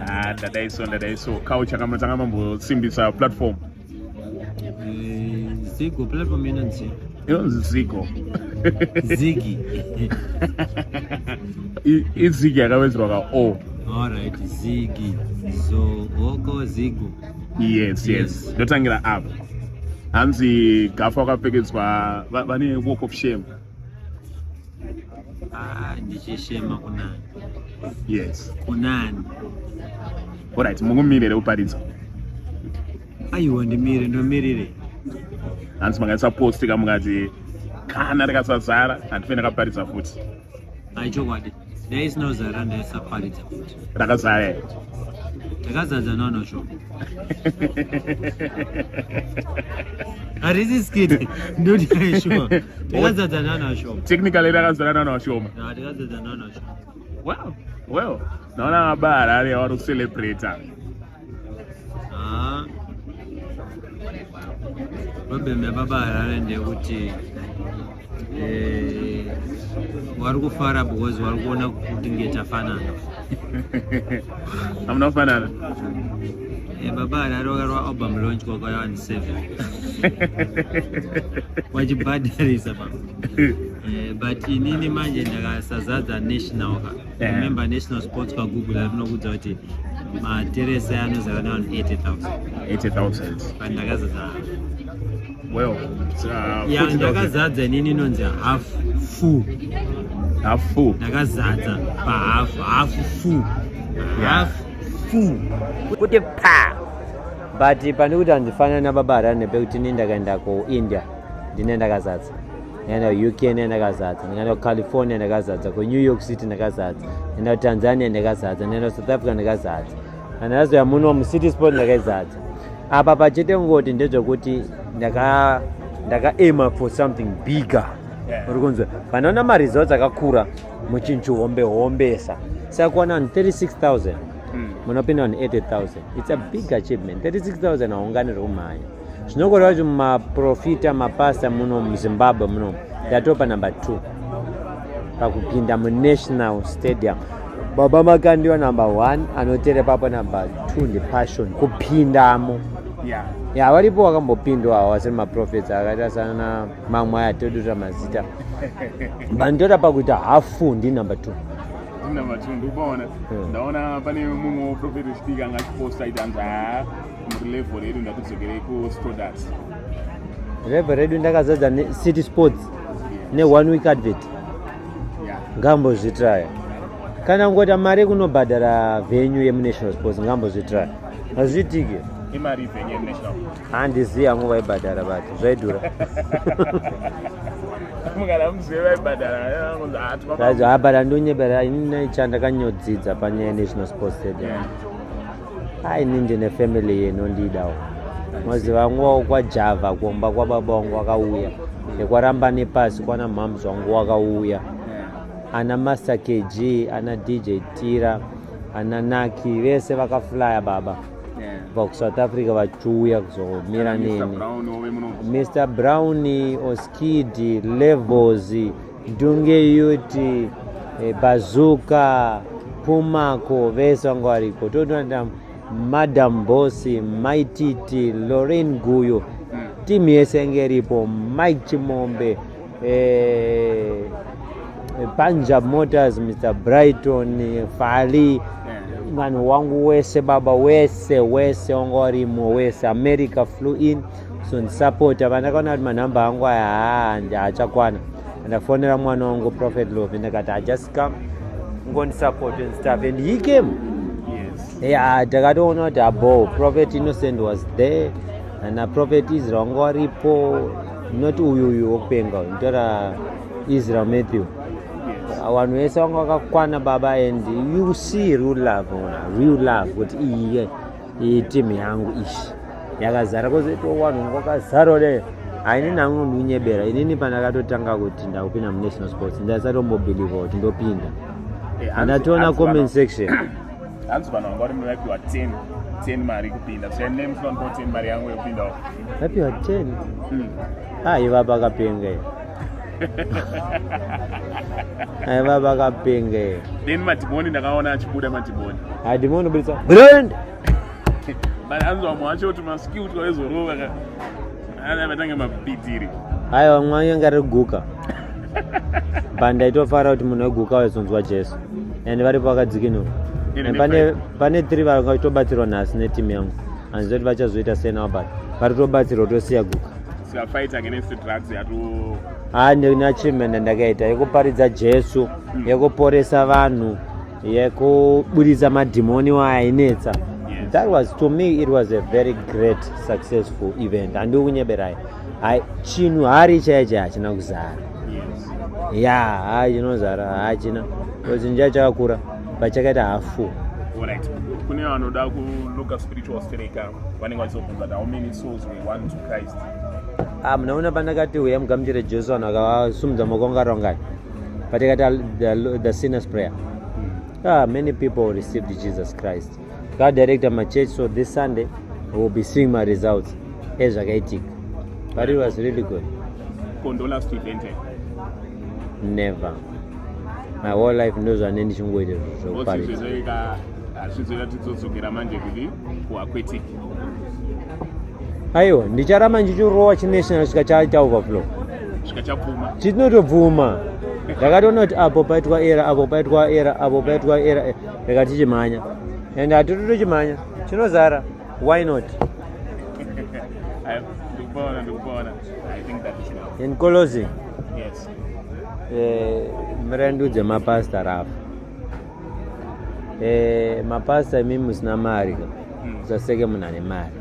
Ah, ndadaiso ndadaiso culture kama tanga mambosimbisa platform. Eh, Zigo platform inonzi Inonzi Zigo. Zigi. Izigi yakawedzerwa ka O. All right, Zigi. So oko Zigo. Yes. Ndotangira apa. Hanzi Gafa wakapfekedzwa vane walk of shame. Ah, ndichishema kunani? Yes. Kunani? Alright, mukumire kuparidza. Aiwa ndimire ndomirire. Hanzi makaisa post ka mukati kana rikasazara handife ndakaparidza futi. Ai chokwadi. Dai isina kuzara ndaisaparidza futi. Rakazara here? Takazadza nono shoma. Harisi skit. Ndoti sure. Takazadza nono shoma. Technically rakazara nono shoma. No, takazadza nono shoma. Well, naona mabara ari avari kucelebrate. Ah. Problem yababa Harare ndeyekuti eh, wari kufara because wari kuona kuti nge tafanana. Hamuna kufanana. Eh, baba Harare wakarwa album launch kwakauya vanhu 7 wachibhadharisa baba. Eh, but inini manje ndakasazadza national ka. Remember national sports pagoogle rinokuudza kuti materesi anozara nevanhu 80,000. 80,000. But ndakazadza Well, ya ndakazadza inini inonzi half full. Half full. Ndakazadza pahalf, half full. Half full. Kuti pa. But pane kuti handifanana nababa Harare nepekuti ini ndakaenda kuIndia ndine ndakazadza. Ndakaenda kuUK ndine ndakazadza. Ndakaenda kuCalifornia ndakazadza. KuNew York City ndakazadza. Ndakaenda kuTanzania ndakazadza. Ndakaenda kuSouth Africa ndakazadza. Ndakazoya muno muCity Sport ndakaizadza. Apa pachete ngoti ndezvekuti ndaka aima for something bigger. Uri kunzwa panoona maresults akakura muchinhu hombe hombesa. Saka kuwana vanhu 36,000 munopinda vanhu 80,000. It's a big achievement. 36,000 haunganirwi kumhanya. Zvinokoreva kuti mumaprofita mapasta muno muZimbabwe muno ndatopa number 2 pakupinda munational stadium. Baba Makandiwa number 1, anotere papo number 2 ndiPassion kupindamo. Ya varipo vakambopindwa ava vasiri maprofets akaita sana mamwe aya todura mazita. Bandora pakuita hafu ndi number 2. Number 2 ndikupaona. Ndaona pane mumwe prophet wechidiki anga achiposta aiti hanzi haa muri level redu ndatidzokerei kuStoddart. Level redu ndakazadza neCity Sports ne one week advert. Ngambozvitraya. Kana ngoita mari yekunobhadhara venue yemunational sports ngambozvitraya. Hazviitiki. Imari venue yemunational. Handizivi hangu vaibhadhara but zvaidhura. Mukana muzive vaibhadhara. Abhadhara ndonyebera ini chandakanyodzidza panyaya yenational sports stadium. Ai ini ndine family inondidawo. Moziva vangu kwaJava kumba kwababa vangu vakauya. Nekwaramba nepasi kwana mhams vangu wakauya. Ana Master KG, ana DJ Tira, ana Naki vese vakaflya baba. Kubva kuSouth Africa vachiuya kuzomira neni. Mr Brown, Oskid, Levels, Ndunge Yuti, Bazooka, Pumako vese vanga variko. Totoenda Madam Boss, Maititi, Lorraine Guyo, timu yese yange iripo, Mike Chimombe, Punjab Motors, Mr Brighton, Fali, vanhu wangu wese baba wese wese wanga warimo wese. America flew in so ndisapota vandakaona kuti manhamba angu aya haachakwana. Ndafonera mwana wangu Prophet Love ndakati I just come ngondisupport and stuff and he came. Yeah, takatoona kuti abo Prophet Innocent was there na Prophet Israel wanga waripo, not uyu uyu wokupenga uyu, nditora Israel Matthew. Vanhu vese vanga vakakwana baba and you see real love, ona real love kuti iye iyi timu yangu ishi yakazara kwozoitwa vanhu vanga vakazara dai. Haini nangu ndiunyebera inini pandakatotanga kuti ndakupinda munational sports ndasatombobhilivha kuti ndopinda. Andatoona comment section. Hanzi vanhu vanga vari vaipiwa 10 10 mari kupinda. So name front 10 mari yangu yekupindawo. Vaipiwa 10? Ah, ivapa akapenga iyo. Aiva vakapenge. Then madhimoni ndakaona achibuda madhimoni. Madhimoni budisa. Brand. But anzi vamwe vacho kuti maskill twaizorova ka. Ana vatange mabhidhiri. Aiwa mwana anga riri guka. But ndaitofara kuti munhu weguka waizonzwa Jesu. And varipo vakadzikinurwa. And pane pane three vakatobatsirwa nhasi netimu yangu. Handizivi kuti vachazoita sei now but vari kutobatsirwa kutosiya guka. Saka fight against drugs yato Ah, ndine achievement yandakaita yekuparidza Jesu, yekuporesa vanhu, yekuburitsa madhimoni waainetsa. Yes. That was to me it was a very great successful event. Handiri kunyeberai. Hai chinhu hari chaiyo chaiyo hachina kuzara. Yes. Ya, hai chinozara hachina. Because chinhu chacho chakakura but chakaita hafu. Alright. Kune vanoda kuloka spiritual stereka vanenge vachizobvunza kuti how many souls we want to Christ. Ah, munoona pandakati uya mugamuchire Jesu vanhu vakasumudza maoko anga rongani. Patikati the sinner's prayer. Ah, many people received Jesus Christ. Tikadirecta machurch so this Sunday we will be seeing my results ezvakaitika. But it was really good. Condolence to event. Never. My whole life ndozvane ndichingoita zvekuparidza. Zvizoita hazvizoita tizodzokera manje kuti kuaquatic. Aiwa, ndicharamba ndichirowa chinational svika chaita overflow. Svika chapfuma. Chinotobvuma. Ndakatoona kuti apo paitwa era, apo paitwa era, apo paitwa era, ndikati tichimhanya. And hatitotochimhanya. Chinozara. Why not? Ndikupaona, ndikupaona. I think that is enough. In closing, Yes. Mirandu dzemapasta rafa. Mapasta imi musina mari ka. Usaseke munhu ane mari.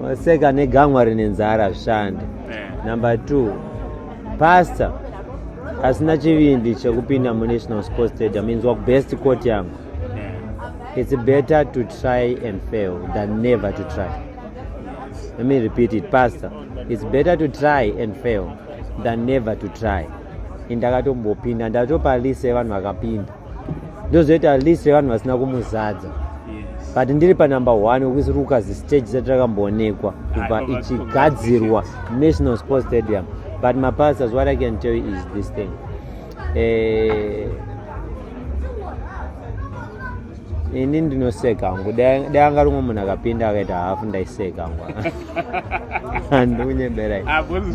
Waseka negamwa rine nzara hazvishandi. Number 2, pastor asina chivindi chekupinda munational sports stadium inzwa best quote yangu. It's better to try and fail than never to try. Let me repeat it, pastor. It's better to try and fail than never to try. Indakatombopinda ndatopa list yevanhu vakapinda, ndozoita list yevanhu vasina kumuzadza. But ndiri panumber 1 wekuruka zistage isati rakamboonekwa kubva ichigadzirwa National Sports Stadium. But my pastors, what I can tell you is this thing. Ini ndinoseka hangu, dai anga rimwe munhu akapinda akaita hafu ndaiseka hangu. Handikunyeberai,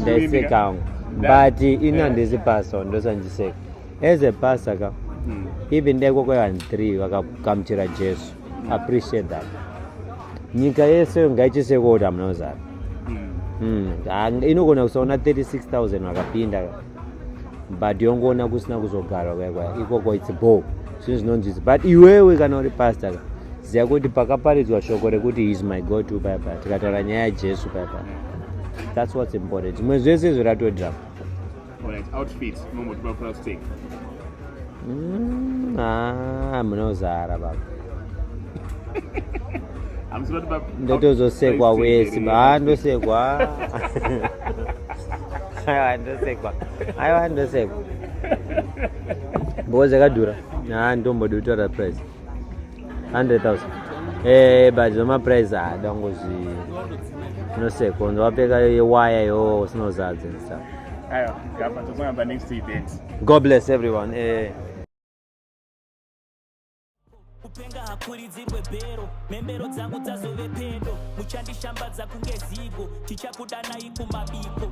ndaiseka hangu. But ini handisi pastor, ndosandiseka. As a pastor ka, even dai kwakauya vanhu 3 vakagamuchira Jesu, appreciate that. Nyika yese ngaichisekwa kuti hamuna kuzara. Inogona kusaona 36,000 vakapinda, but yongoona kusina kuzogarwa kwaya kwaya ikoko, it's bo zvinhu zvinonzwisa. But iwewe kana uri pastor ka, ziva kuti pakaparidzwa shoko rekuti he is my God too paya paya, tikataura nyaya yaJesu paya paya, that's what's important. Zvimwe zvese zviratodrama. Alright, outfit nombotipa plastic. Ah, munozara baba. Hamusina tipa. Ndotozosekwa wese, ah, ndosekwa. Aiwa, ndosekwa. Aiwa, ndosekwa. Because yakadhura. Ah, ndombodi kutaura price. 100,000. But zvoma price ah, dangozvi nosekwa. Ndowapfeka yewaya yo usina kuzadza and stuff. Aiwa, gapa tosangana pa next event. God bless everyone. Kupenga hakuridzirwe bhero, mhembero dzangu dzazove pedo, muchandishambadza kunge zigo, tichakudanai kumabiko.